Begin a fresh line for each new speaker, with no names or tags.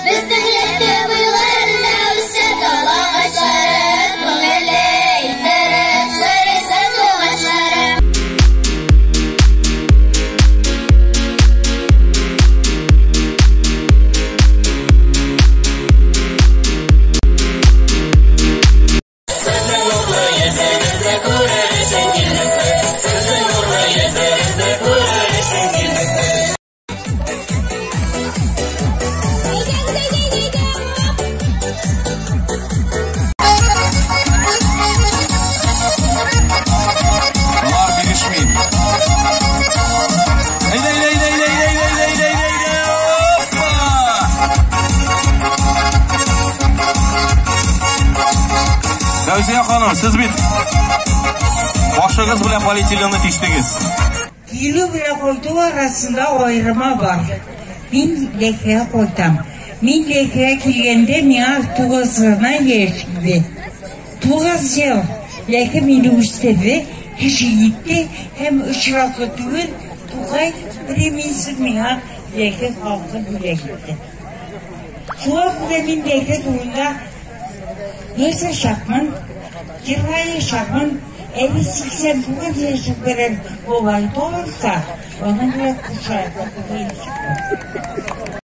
Безнең Ләке буйларында үсә тал агачлары, Күңелле иттереп сайрый сандугачлары.
Сезнең нурлы йөзегезне күрер өчен килдек без. Сезнең нурлы йөзегезне күрер өчен килдек без.
Алар бирешми. Әйдә, әйдә, әйдә, әйдә, әйдә, әйдә, әйдә, әйдә, опа! Фәүзия ханым, сез бит башыгыз белән полиэтиленны тиштегез.
Килү белән кайту арасында аерма бар. Мин Ләкегә кайтам. Мин Ләкегә килгәндә миңа 9 гына яшь иде. 9 ел Ләке мине үстерде, кеше итте һәм очраклы түгел, Тукай премиясен миңа Ләке халкы бүләк итте. Шуңа күрә мин Ләке турында язачакмын, җырлаячакмын. Әле 89 яшьлек берәр бабай табылса, аның белән кушарга уйлыйчакмын.